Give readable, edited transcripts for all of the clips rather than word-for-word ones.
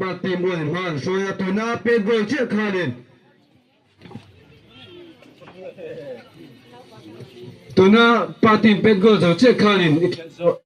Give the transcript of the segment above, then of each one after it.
pa team uan in hma an hruai a, tuna pet goal chiah khanin tuna pa team pet goal zo chiah khanin i khelh zawh.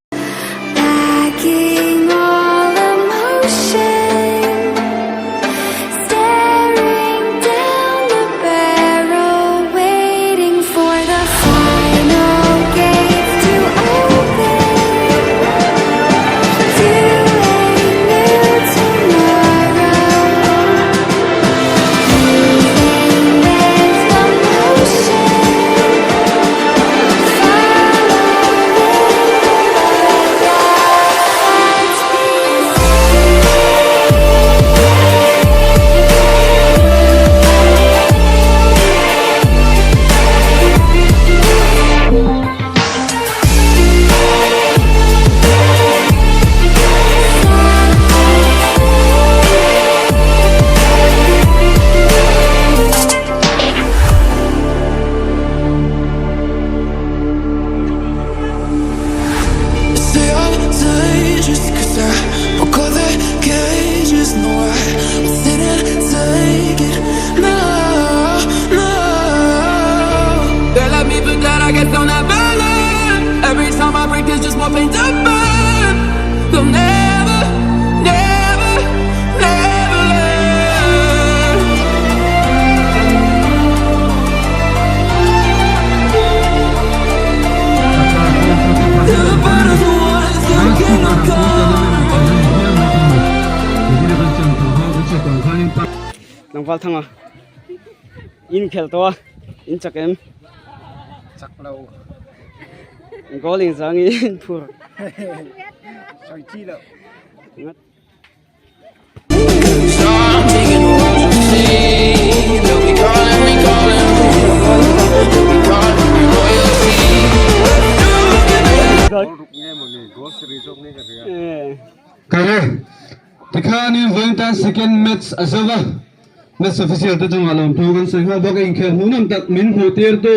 Tlangval thanga in khel tawh a in chak em chak lo goal in zang in phur sawi chi loh. Kare tikhanin vawiin tan second match a zo va, match official te chungah lawmthu kan sawi nghal bawk a, inkhel hmuhnawm tak min hmuh tirtu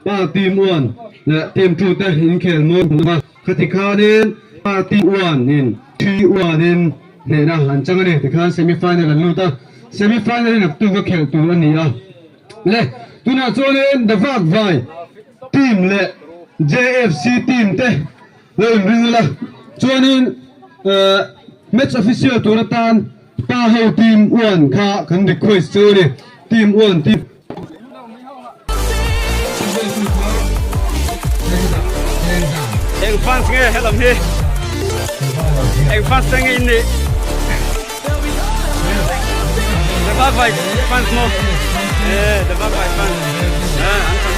pa team 1 leh team 2 te inkhel mawi hmuhnawm a. Khati khanin party 1 in 3 1 in hnehna an chang a ni. Tikhan semi final an lut a, semi final in aktuk a khelh tur a ni a. Le tunah chuanin The Vak Vai team leh JFC team te lo inring ula, chuanin match official tur atan pa ho team 1 kha kan request chu a ni. Team 1 team. Eng fans nge helam hi eng fans te nge in nih The Vak Vai fans maw eh The Vak Vai fans eh an fans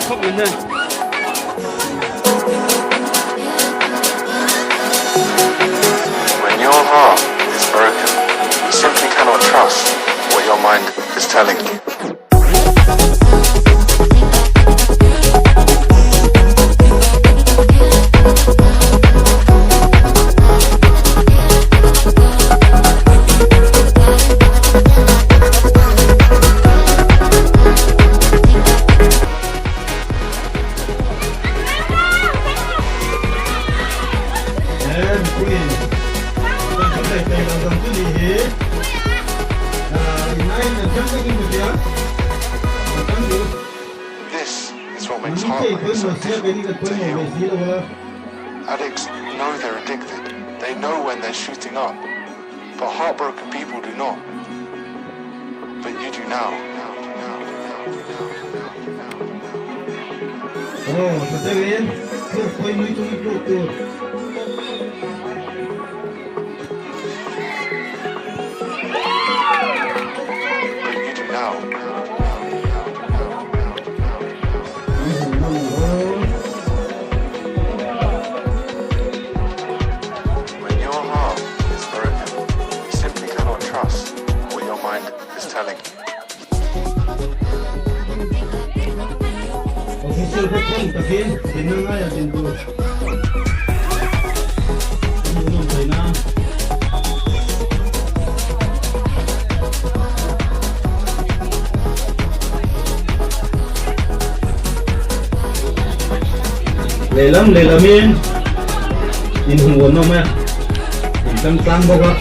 khawp mai. When your heart is broken, you simply cannot trust what your mind is telling you. This is what makes heartbreak so difficult to heal. Addicts know they're addicted. They know when they're shooting up. But heartbroken people do not. But you do now. Aw tha deuhin tluk pawh i nui chungin tluk tur. But you do now. When your heart is broken, you simply cannot trust what your mind is telling you. Official pawh thawng takin dinna ngaia din tur a hmuhnawm thei na. Lehlam lehlamin inhmuh an awm e, in tang tlang bawk a.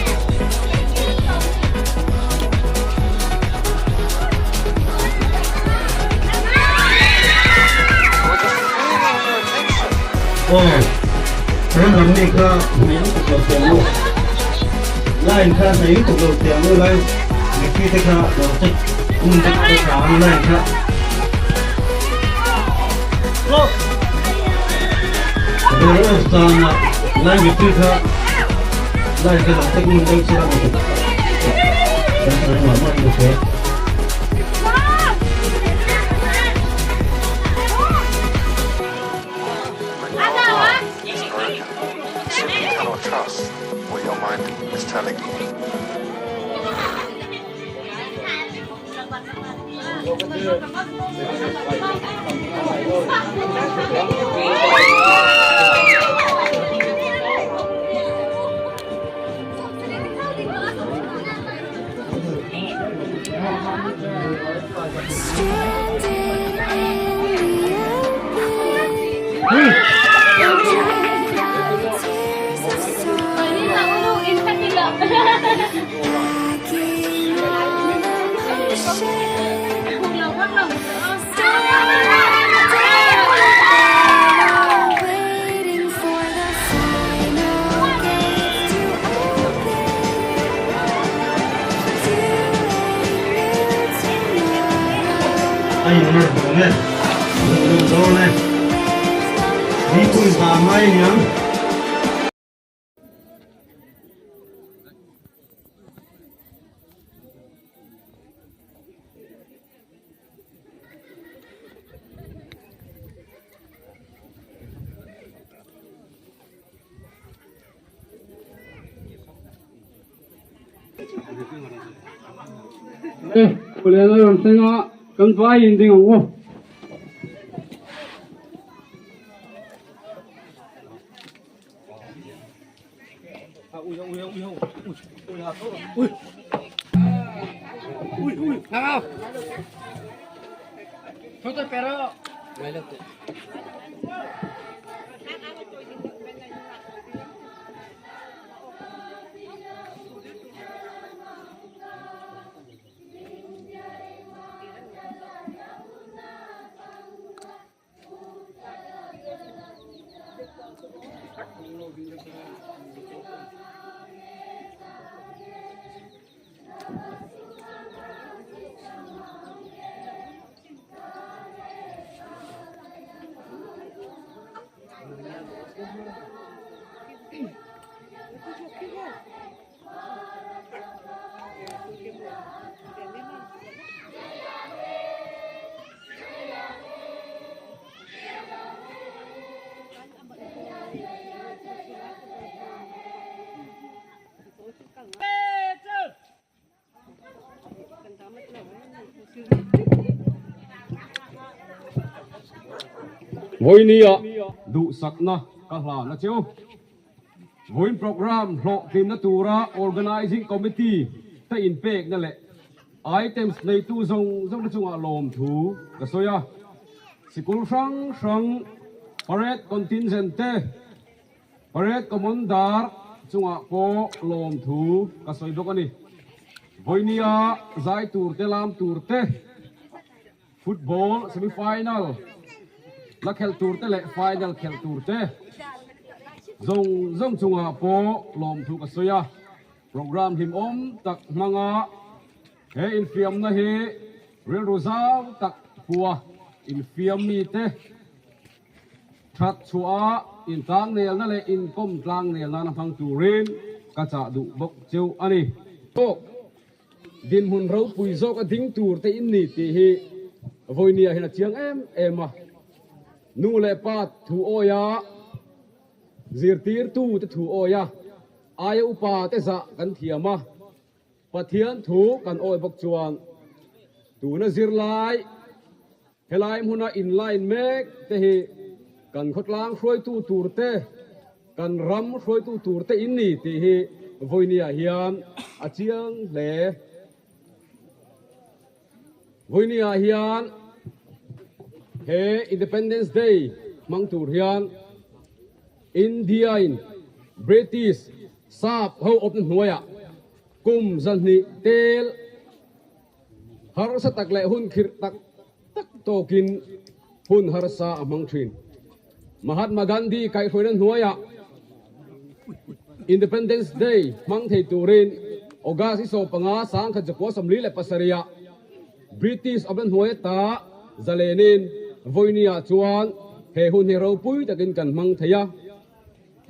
Aw, pawn lam mi kha hnaih lutuk lo teh ang u, line kha hnaih lutuk lo teh ang u lai mipui te kha lo check hun vek te tha ang line kha. Ball off changah line mipui kha line kha lo check hun deuh chiah a ni. Kan sawi mah mah in ka hria. When your heart is broken, you simply cannot trust what your mind is telling you. A inmar dawn e, hmuhnawm dawn e, mipui vang ngai aniang. Kawlena rawn thleng a, kan vaiin ding ang u. Vawinia duhsakna ka hlan a cheu. Vawiin programme hlawhtlinna tura Organising Committee te inpekna leh items neitu zawng zawng te chungah lawmthu ka sawi a. Sikul hrang hrang parade contingent te, Parade Commander chungah pawh lawmthu ka sawi bawk a ni. Vawinia zai tur te lam tur te, football semi final la khelh tur te leh final khelh tur te zawng zawng chungah pawh lawmthu ka sawi a. Programme hlimawm tak hmanga he infiamna hi rilru zau tak pua infiam mite. That chhuah a intlangnelna leh inkawm tlangnel nana hmang turin ka chah duh bawk cheu a ni. Tawk dinhmun ropui zawk a ding tur te in ni tih hi vawinia hian a chiang em em a. Nu leh pa thu awi a, zirtirtu te thu awi a, aia upa te zah kan thiam a. Pathian thu kan awi bawk chuan tuna zirlai helai hmuna inline mek te hi kan khawtlang hruaitu tur te, kan ram hruaitu tur te in ni tih hi vawinia hian a chiang hle. Vawinia hian he Independence Day hmang tur hian India in British sap ho awpna hnuaiah kum 200 tel harsa tak leh hun khirh tak tak tawkin hun harsa a hmang thin. Mahatma Gandhi kaihhruaina hnuaiah Independence Day hmang thei turin August i 15 1947 ah British awpna hnuai ata zalenin vawinia chuan he hun hi ropui takin kan hmang thei a.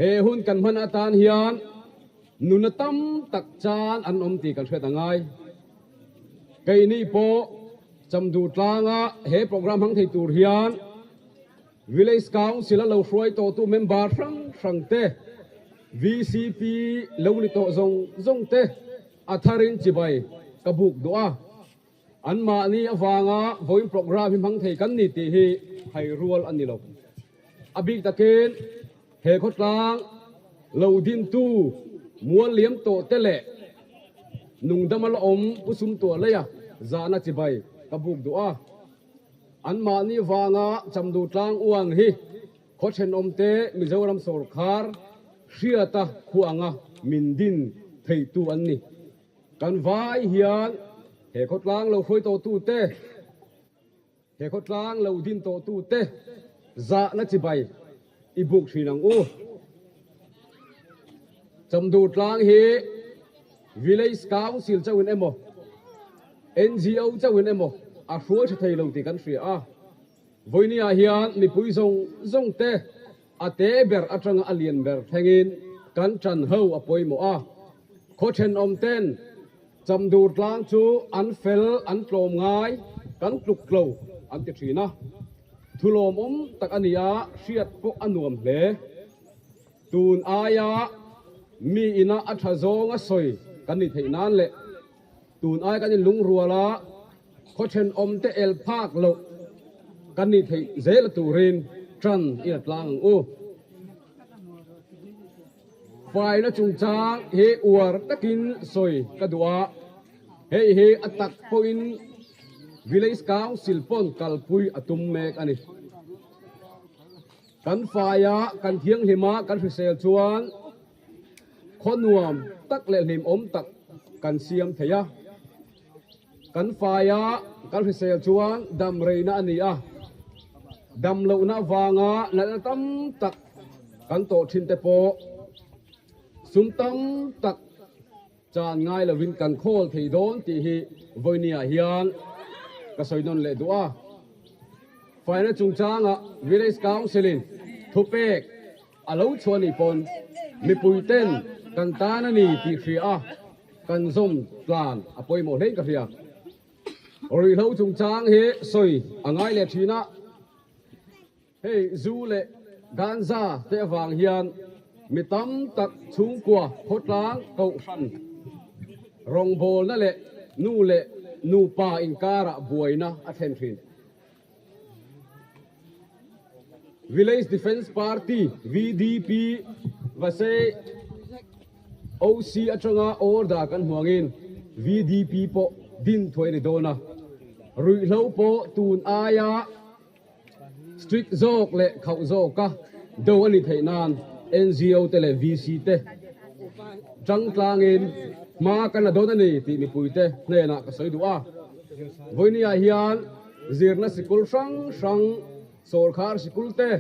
He hun kan hman atan hian nuna tam tak chan an awm tih kan hriat a ngai. Keini pawh Chamduh tlanga he program hmang thei tur hian Village Council a lo hruai tawhtu member hrang hrang te, VCP lo ni tawh zawng zawng te a tharin chibai ka buk duh a. Anmahni avanga vawiin program hi hmang thei kan ni tih hi hai rual a ni lo. A bik takin he khawtlang lo dintu mual liam tawh te leh nungdama la awm Pu Sumtuah leia zahna chibai ka buk duh a. Anmahni vanga Chamduh tlang uang hi khaw thenawmte Mizoram sawrkhar hriata khuanga min din theitu an ni. Kan vai hian he khawtlang lo hruai tawhtute, he khawtlang lo din tawhtute zahna chibai i buk thin ang u. Chamduh tlang hi Village Council chauhin emaw, NGO chauhin emaw a hruai tha thei lo tih kan hria a. Vawinia hian mipui zawng zawng te a te ber atanga a lian ber thlengin kan tan ho a pawimawh a. Khaw thenawm ten Chamdur tlang chu an fel an tlawm ngai kan tluk tlo an ti thin a. Thulawmawm tak a ni a, hriat pawh a nuam hle. Tun aia mi ina a tha zawng a sawi kan ni theih nan leh tun ai kan inlungrual a, khaw thenawm te el phak loh kan ni theih zel turin tan i la tlang ang u. Faina chungchang hi uar takin sawi ka duh a, hei hi a tak pawhin Village Council pawn kalpui a tum mek a ni. Kan faia kan thianghlima kan hrisel chuan khaw nuam tak leh hlimawm tak kan siam thei a. Kan faia kan hrisel chuan dam reina a ni a, dam lohna avanga natna tam tak kan tawh thin te pawh sum tam tak chan ngai lovin kan khawl thei dawn tih hi vawinia hian ka sawi nawn leh duh a. Faina chungchanga Village Council-in thupek a lo chhuah nih pawn mipui ten kan tan a ni tih hria a, kan zawm tlan a pawimawh hlein ka hria. Ruihhlo chungchang hi sawi a ngai leh thin a. Hei zu leh ganja te avang hian mi tam tak chhungkua khawtlang kohhran rawngbawlna leh nu leh nupa inkarah buaina a thlen thin. Village Defence Party, VDP, Vasei OC atanga order kan hmuangin VDP pawh din thuai a ni dawn a, ruihhlo pawh tun aia Strict zawk leh khauh zawka do a ni theih nan NGO te leh VC te tangtlangin hma kan la dawn a ni tih mipuite hnenah ka sawi duh a. Vawinia hian zirna sikul hrang hrang, sawrkhar sikul te,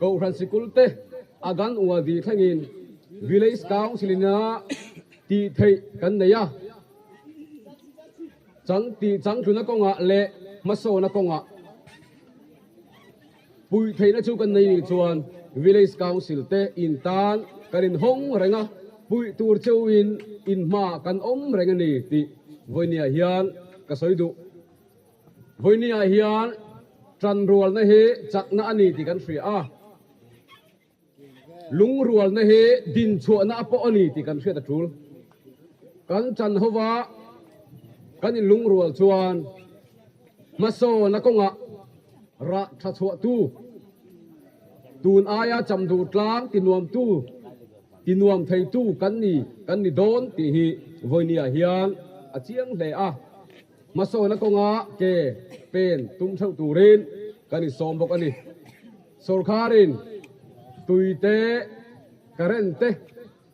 kohhran sikul te a gan uadi thlengin Village Council ina tih theih kan nei a. Chang tih changtluna kawngah leh hmasawna kawngah. Puih theihna chu kan nei nih chuan Village Council te in tan kan inhawng reng a, puih tur cheuhin in hmaah kan awm reng a ni tih vawinia hian ka sawi duh. Vawinia hian tanrualna hi chakna a ni tih kan hria a. Lungrualna hi dinchhuahna a pawh a ni tih kan hriat a tul. Kan chan hova kan inlungrual chuan hmasawna kawngah rah tha chhuahtu, tun aia chamduh tlang tinuamtu, tinuam theitu kan ni kan ni dawn tih hi vawinia hian a chiang hle a. Hmasawna kawnga ke pen tum theuh turin kan insawm bawk a ni. Sorkharin tui te, current te,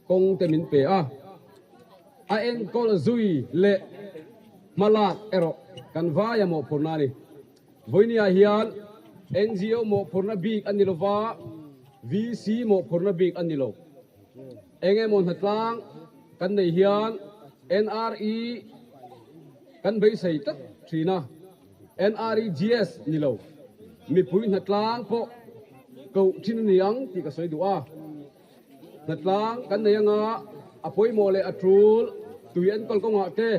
kawng te min pe a, a enkawl zui leh hmalak erawh kan vaia mawhphurhna a ni. Vawinia hian NGO mawhphurhna bik a ni lova, VC mawhphurhna bik a ni lo. Eng emaw hnatlang kan nei hian NRE kan beisei tlat thin a. NREGS ni lo, mipui hnatlang pawh koh thin a ni ang tih ka sawi duh a. Hnatlang kan nei anga a pawimawh leh a tul tui enkawl kawngah te,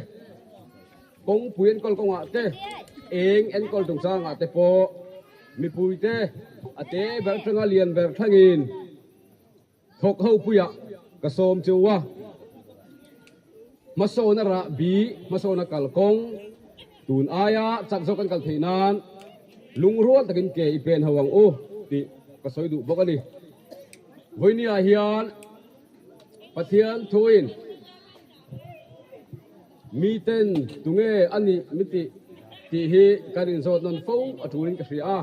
kawngpui enkawl kawngah te, eng enkawl chungchangah te pawh mipuite a te ber atanga lian ber thlangin, Thawk ho puiah ka sawm chu a, hmasawna rah bi, hmasawna kalkawng, tun aia chak zawk kan kal theih nan lungrual takin ke i pen ho ang u tih ka sawi duh bawk a ni. Vawinia hian Pathian thuin miten tunge a nih mi tih tih hi kan inzawt nawn fo a tulin ka hria a.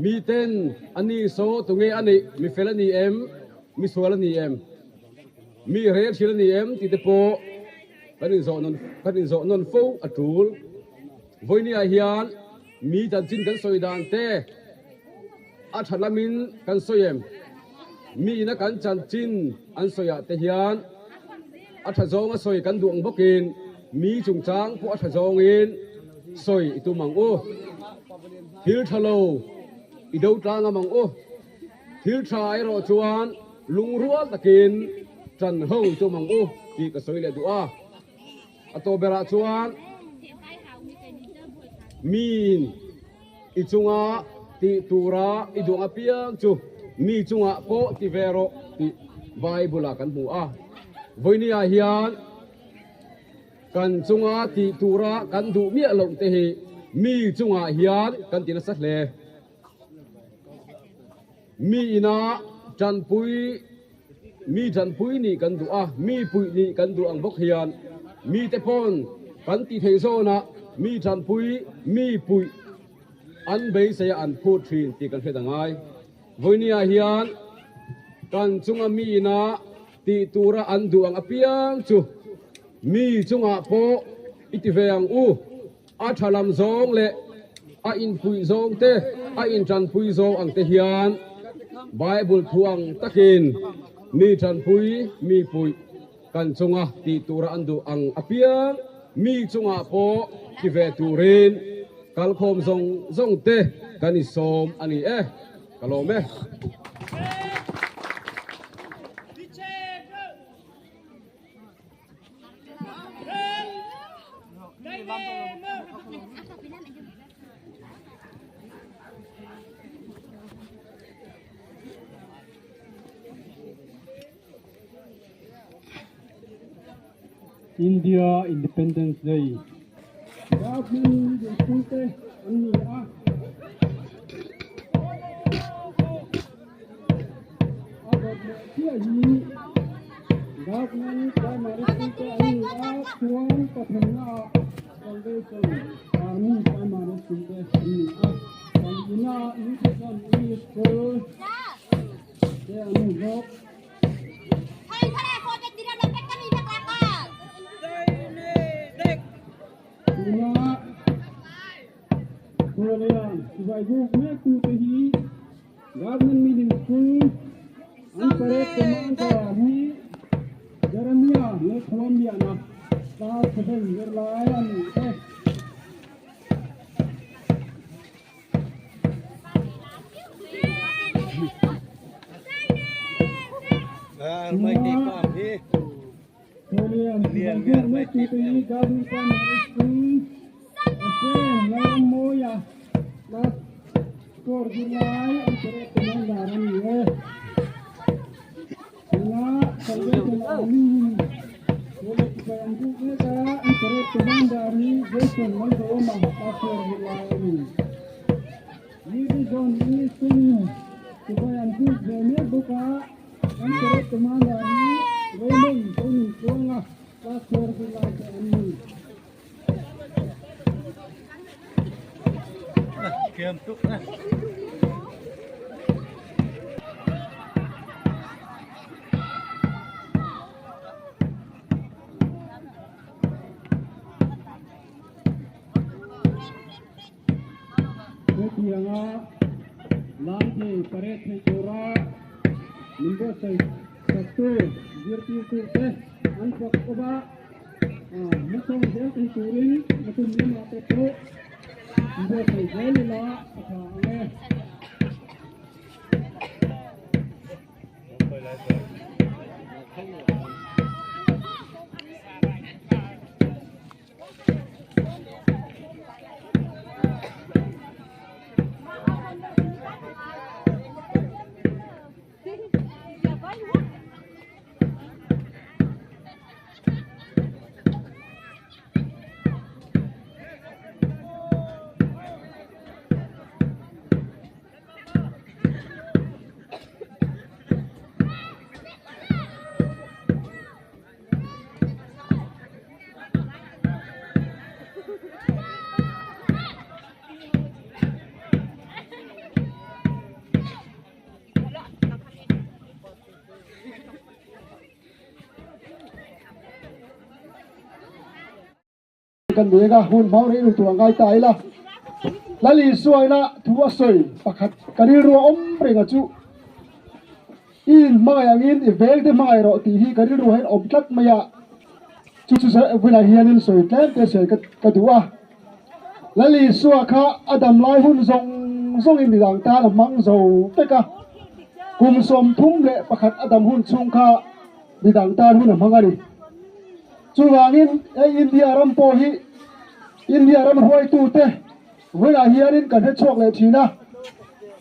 Miten a ni saw tunge a nih, mi fel a ni em, mi sual a ni em, mi rel thil a ni em tih te pawh kan inzawh nawn kan inzawh nawn fo a tul. Vawinia hian mi chanchin kan sawi dan te a tha lamin kan sawi em? Mi ina kan chanchin an sawi ah te hian a tha zawng a sawi kan duh ang bawkin mi chungchang pawh a tha zawngin sawi i tum ang u. Thil tha lo i do tlang am ang u. Thil tha erawh chuan lungrual takin tan ho i tum ang u tih ka sawi leh duh a. A tawp berah chuan miin i chunga tih tura i duh apiang chu mi chungah pawh ti ve rawh tih Bible ah kan hmu a. Vawinia hian Kan chunga tih tura kan duh miah loh te hi mi chungah hian kan ti nasa hle. Mi ina tanpui, mi tanpui nih kan duh a, mi puih nih kan duh ang bawk hian mite pawn kan ti theih zawnah mi tanpui, mi puih an beisei a an phut thin tih kan hriat a ngai. Vawinia hian kan chunga mi ina Tih tura an duh ang apiang chu mi chungah pawh i ti ve ang u. A tha lam zawng leh a inpuih zawng te, a intanpui zawng ang te hian Bible thu ang takin mi tanpui, mi puih kan chunga tih tura an duh ang apiang mi chungah pawh ti ve turin kalkhawm zawng zawng te kan insawm a ni e. Ka lawm e. India Independence Day. Government te an ni a. A dawt leh chiah hi Government Primary School te an ni a, chuan pathumnaah Salvation Army Primary School te an ni a. Palinaah New Vision English School te an ni bawk. Tuna Korean sipai buk mek tute hi Government Middle School an parade commander hi Jeremiah leh Columbia-na class 7 zirlai a ni e. Solian chibai buk mek tute hi Garden Primary School Ephraim Lalrammawia class score zirlai an parade commander a ni e. Tuna Salvation Army in Awle chibai an buk mek a, an parade commander hi Jason Lalzawma class score zirlai a ni. Division English School chibai an buk ve mek bawk a. An parade commander hi Raymond Tony Chuanga class four zirlai te an ni. Hetianga lam thei parade theih tura min buatsaih saktu zirtirtute an fak awm a, hmasawng zel thei turin a tum lamah te pawh in buatsaih zel ila a tha ang e. Kan nek a, hun hmang rei lutuk a ngai ta ila. Lal Isuaina thu a sawi pakhat ka rilru a awm reng a chu I inhmangaih angin i veng te hmangaih rawh tih hi ka rilru ah hian awm tlat mai a, chu chu bulah hianin sawi tlem te sawi ka duh a. Lal Isua kha a dam lai hun zawng zawngin midang tan a hmang zo vek a, kum 31 a dam hun chhung kha midang tan hun a hmang a ni. Chuvangin hei India ram pawh hi India ram hruaitute vawilah hianin kan hrechhuak leh thin a,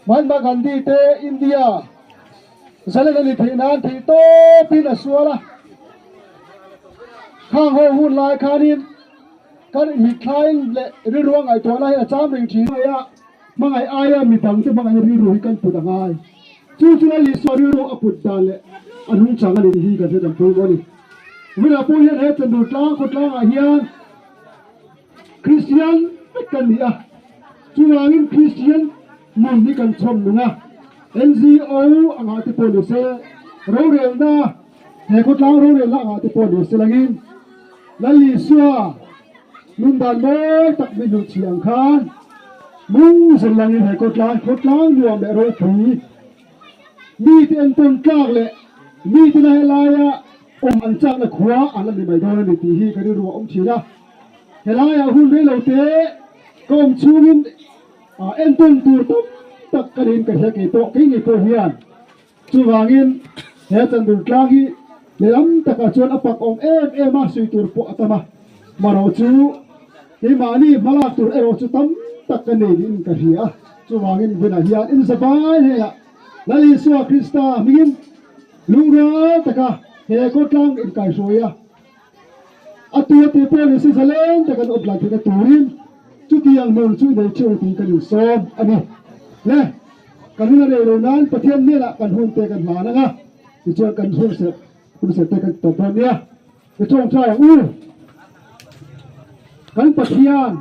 Mahatma Gandhi te India zalen a ni theih nan theih tawpin a sual a, khang ho hun lai khanin kan mitthlain leh rilru a ngaihtuahna hi a cham reng thin mai a, hmangaih aia midangte hmangaihna rilru hi kan put a ngai. Chu chu Lal Isua rilru a put dan leh a nungchang a ni tih hi kan hre tam pawimawh a ni. Vawilah pawh hian he Chandur tlang khawtlangah hian Kristian vek kan ni a, chuvangin Kristian nun hi kan chhawm nung a, NGO angah te pawh ni se, rorelna, he khawtlang rorelna angah te pawh ni se langin Lal Isua nun dan mawi tak min hmuh chhi ang khan mung zel langin he khawtlang khawtlang nuam leh ropui mite entawn tlak leh mite na helaia awm an chakna khua an la ni mai dawn a ni tih hi ka rilru a awm thin a. Helaiah hun rei lo te ka awm chhungin entawn tur tam tak ka niin ka hria kei pawh, kei ngei pawh hian. Chuvangin he Chandur tlang hi lehlam takah chuan a pak awm em em a, sui tur pawh a tam a. Marawh chu keimahni hmalak tur erawh chu tam tak ka nei niin ka hria a. Chuvangin vawiinah hian inzavai hnenah Lal Isua Krista hmingin Lungrual taka he kawtlang inkaihruai a, a tua tih pawh ni se zalen taka an awp lai theihna turin chutiang hmun chu i nei theuh tiin kan insawm a ni. Le, kan hun a rei lo nan Pathian hnenah kan hun te kan hlan ang a, tichuan kan hun serh hun serh te kan ti tawp dawn nia. I tawngtai ang u. Kan Pathian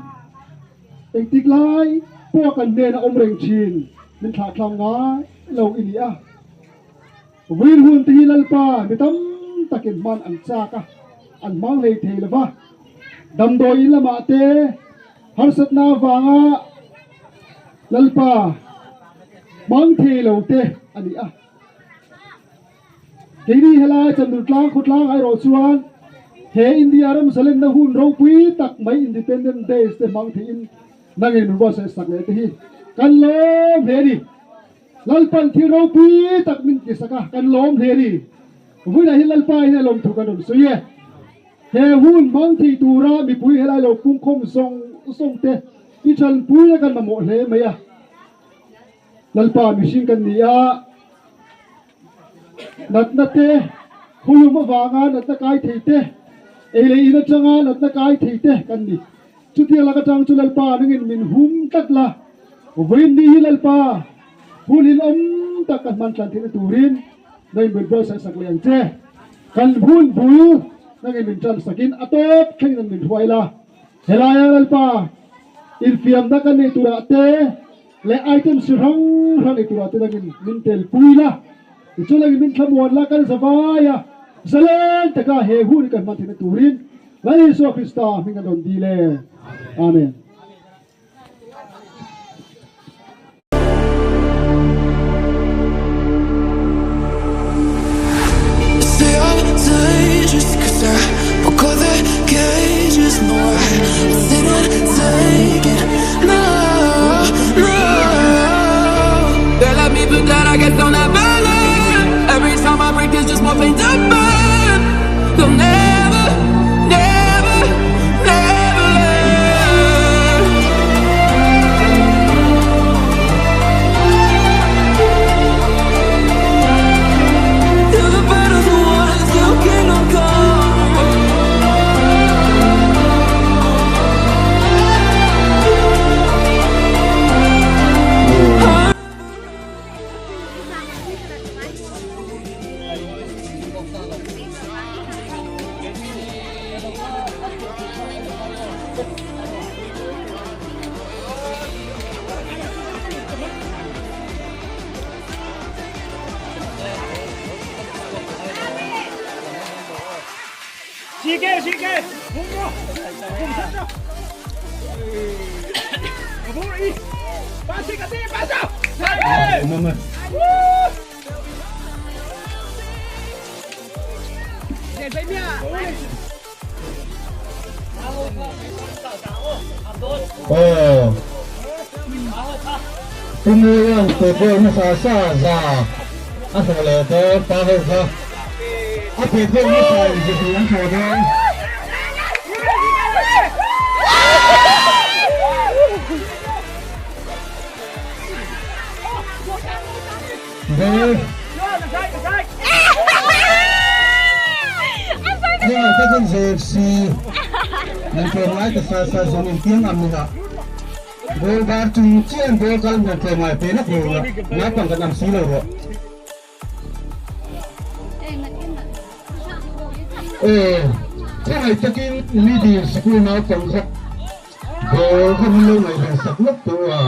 engtik lai pawha kan hnena awm reng thin min thlahthlam ngai lo i ni a. Vawiin hun te hi Lalpa mi tam takin hman an chak a, an hmang hlei thei lo va. Damdawi in lamah te harsatna avanga Lalpa hmang thei lo te a ni a. Keini helai Chandur tlang khawtlang erawh chuan he India ram zalenna hun ropui tak mai Independent Days te hmang theihin nangin min buatsaih sak leh te hi kan lawm hle a ni. Lalpan thil ropui tak min ti sak a, kan lawm hle a ni. Vawiinah hian Lalpa hian a lawmthu kan rawn sawi e. He hun hmang thei tura mipui helai lo pungkhawm zawng zawng te i thanpui na kan mamawh hle mai a. Lalpa mihring kan ni a, natna te, hulum avanga natna kai thei te, ei leh in atanga natna kai thei te kan ni. Chutiang lak atang chu Lalpa nangin min hum tlat la, vawiin ni hi Lalpa hun inawm tak kan hman tlan theihna turin nangin min buatsaih sak leh ang che. Kan hun bul nangin min tan sakin a tawp thlengin an min hruai la. Helaia Lalpa infiamna kan neih turah te leh item si hrang hrang neih turah te nangin min telpui la. Tichuan nangin min thlamuan la kan zavai a, zalen taka he hun hi kan hman theihna turin Lal Isua Krista hming an rawn dil e. Amen. Aw Pu Muian pe bawk hmasa sa za a hlawh leh dawn pa ho kha a pe bawk hmasa in zahnih an hlawh dawn. Hengah te chuan ZFC nan tlawm ngai ta sa sa zawng in piang am ni ha. Goal bar chung chian ball kal nan tlawm ngai pe lak lo la naupang kan am si lo rawh. Aw khawngaih takin middle school naupang kha ball kha min lo ngaihven sak lawk tawh a.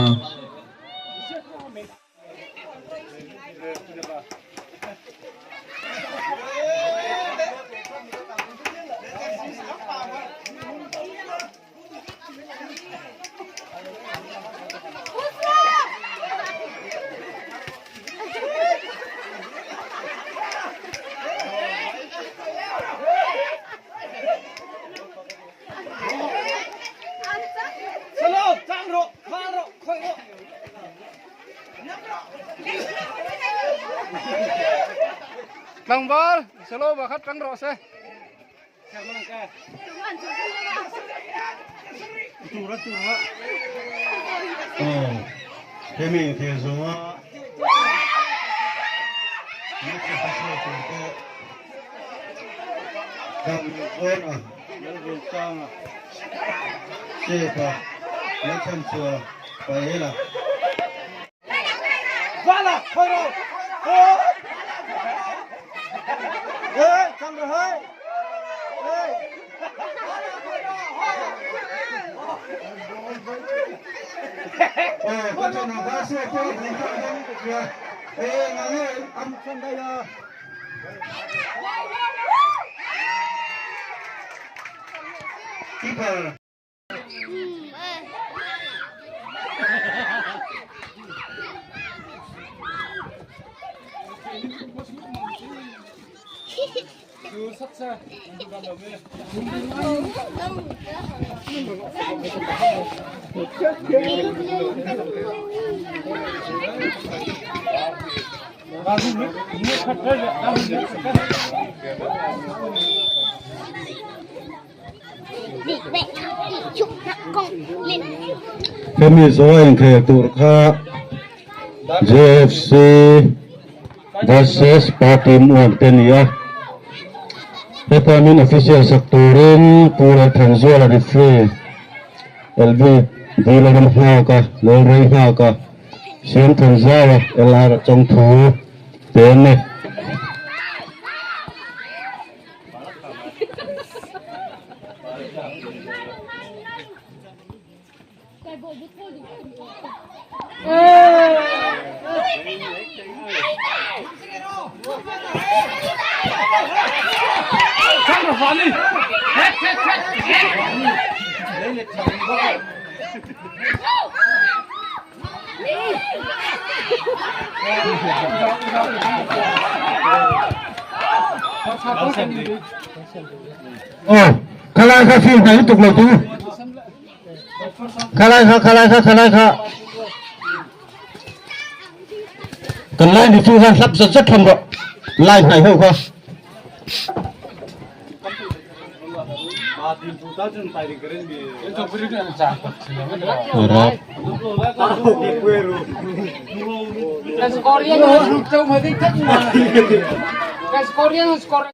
Tlangval Saloma kha tang rawh se. Aw, hemi inkhel zawnga match official tur pawh Dam Zawna, Lalvulsanga, Chepa, Lalchhanchhuah, Paela. Aw, kan chhan ang ba se pawh kan chhan dawn ka hria. E nga nge an chhan daih a. Keeper. Hemi zawi inkhel tur kha JFC versus Party Muan te ni a. Heta min official sak turin Pu Lalthanzuala referee LB Dilaram nghak a, Lawlrei nghak a, Siamthanzaua LR Chawngthu te an ni. Aw, khalai kha fir hnai lutuk lo tu. Khalai kha, khalai kha, khalai kha. Kan lai ni chu khan hlap zat zat tham rawh. Lai hnai ho kha. Ora. Korean score.